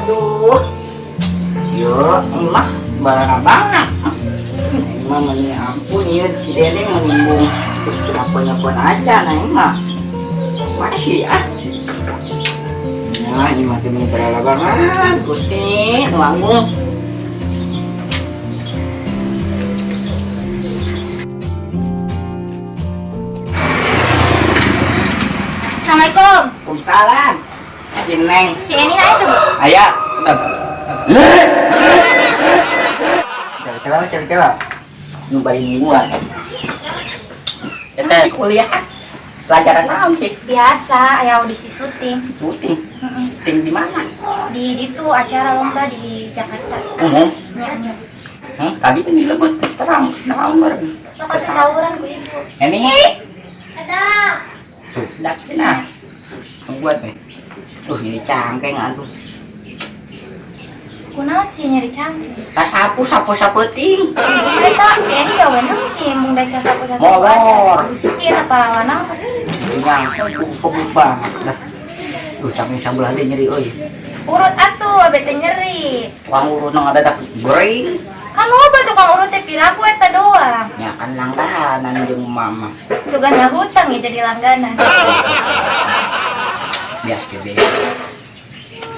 Aduh. Yo, mah barang banget. Ini mah meni ampun ya si Dede menimbung apa-apa aja nah ini mah. Masih ah. Nah, ini mah teh berala banget, Gusti, nu agung. Assalamualaikum. Waalaikumsalam. Si Neng. Si Eni naik tuh, Bu. Aya. Cari kela, cari kela. Nu bari nungguan. Eta kuliah pelajaran naon sih? Biasa, aya audisi syuting. Syuting. Mm-mm. Syuting di mana? Di itu acara lomba di Jakarta. Umum. Nya, nya. Tadi kan dilebet terang, naon bareng. Sok atuh sauran ku ibu. Ini. Ada. Tuh, dak cenah. Buat nih. Tuh, ini cangkeng atuh. Kunaon sih nyeri cangkeng? Sapu sapu sapeting. Eta si Eni gawe naon sih mung daek sasapu-sasapu Molor. aja. Gusti eta pahlawan apa sih? Nyangkeng kebuk banget lah. Duh, cangkeng sabelah dia nyeri euy. Urut atuh abe teh nyeri. Tukang urut nang ada goreng. Kan loba tukang urut teh piraku eta doang. Ya kan langganan jeung mama. Sugan hutang ya jadi langganan. Bias ke be.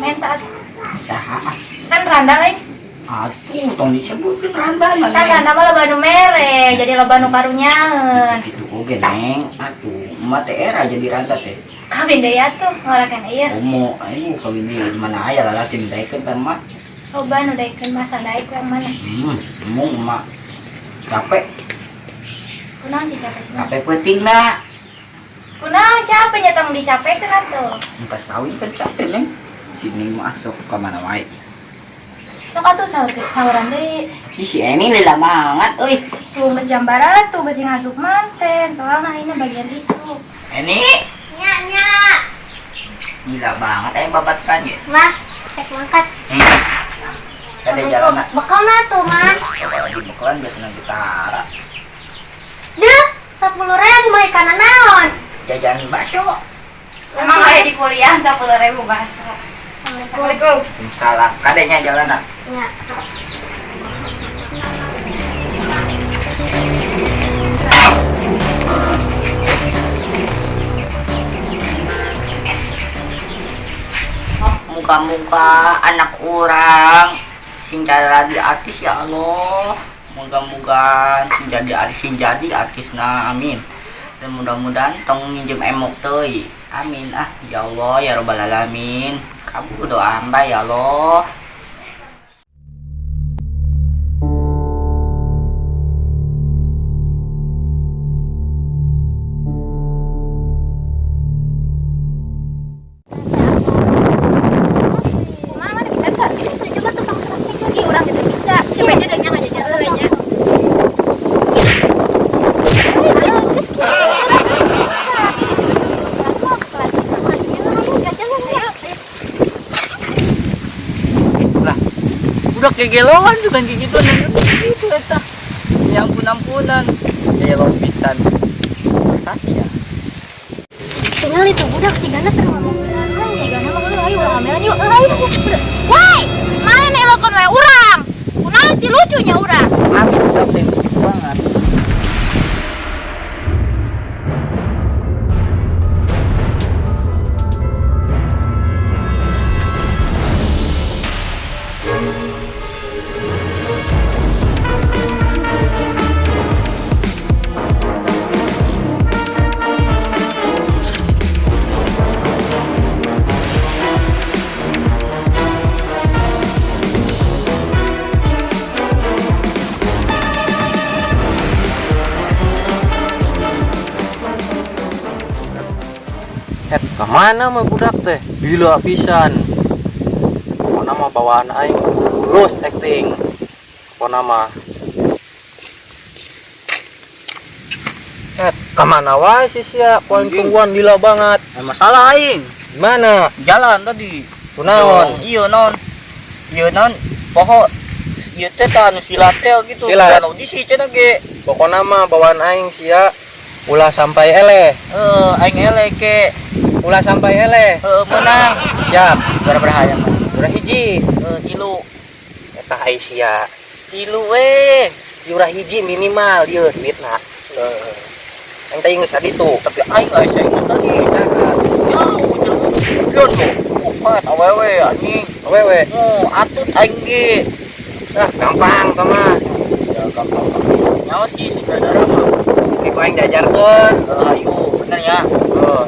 Menta atuh. Saha? Kan randa lain. Atuh, tong disebutkeun randa mah. Kan randa mah loba nu mere, jadi loba nu karunyaeun. Gitu oge, Neng. Atuh, emak teh era jadi randa teh. Kawin deui atuh ngarakan ieu. Komo, ayo kawin deui di mana aya lalaki nu daekeun teh emak. Loba nu daekeun masa daek yang mana? Embung emak. Capek, Kunaon sih capek? capek peuting lah. Kunaon capek nya tong dicapekeun atuh. Engkas kawin kan capek, Neng. Si Neng mah sok ka mana wae. Sok atuh sahur sahuran deui. Si Eni lila banget euy. Tuh geus jam barat tuh besi ngasup manten, soalna ayeuna bagian isuk. Eni, Nya, nya. gila banget aya babatran ye. Mah, cek mangkat. Ada jalan Bekalna tuh, Mah. Kalau di bekalan biasanya gitara. Duh, 10.000 mah ikan naon? Jajan bakso. Emang aya di kuliah 10.000 bahasa. Assalamualaikum. Salah, kadenya jalan. Nya. Muka-muka anak orang sing jadi artis ya Allah. Moga-moga sing jadi artis, sing jadi artis nah, amin. Dan mudah-mudahan tong nginjem emok teuy. Amin ah ya Allah ya robbal alamin. Kabul doa hamba ya Allah. Mana bisa teh? Coba tukang praktik lagi urang teh bisa. Coba aja deh nya ngajajar heula nya. Lah, udah kegeloan juga kayak gitu gitu eta. Ya ampun-ampunan. Gelo pisan. Sasi ya. Tinggal itu budak si Gana teu ngomong. Cigana mah ayo urang amelan yuk. Ayo. Woi, mana elokon we urang? Kunaon si lucunya urang? Amin udah sensitif banget. Kemana mah budak teh? Gila pisan. Pokona mah bawaan aing lulus acting. Pokona mah. Kemana wae sih sia? Poin tungguan gila banget. Masalah aing. Gimana? Jalan tadi. Kunaon? Iya non. Iya non. Pokok ieu teh tah anu silat teh gitu. Silat. Dan audisi cenah ge. Pokona mah bawaan aing sia ulah sampai eleh. Aing eleh ke. Ulah sampai eleh. Menang. Siap. Berapa hayang. Yura hiji. Eh, 3. Eta ai sia. 3 we. Yura hiji minimal ieu duitna. Eh, Aing teh geus kaditu. Tapi aing aya ingat tadi. Ya, jelema pion tuh. Opat awewe anjing. Awewe. Oh, atut aing ge. Ah, gampang tah mah. Ya gampang. Nyawa sih sutradara mah. Ini ku aing diajarkeun. Eh, ayo, bener ya. Oh.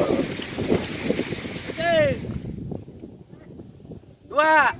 Dua.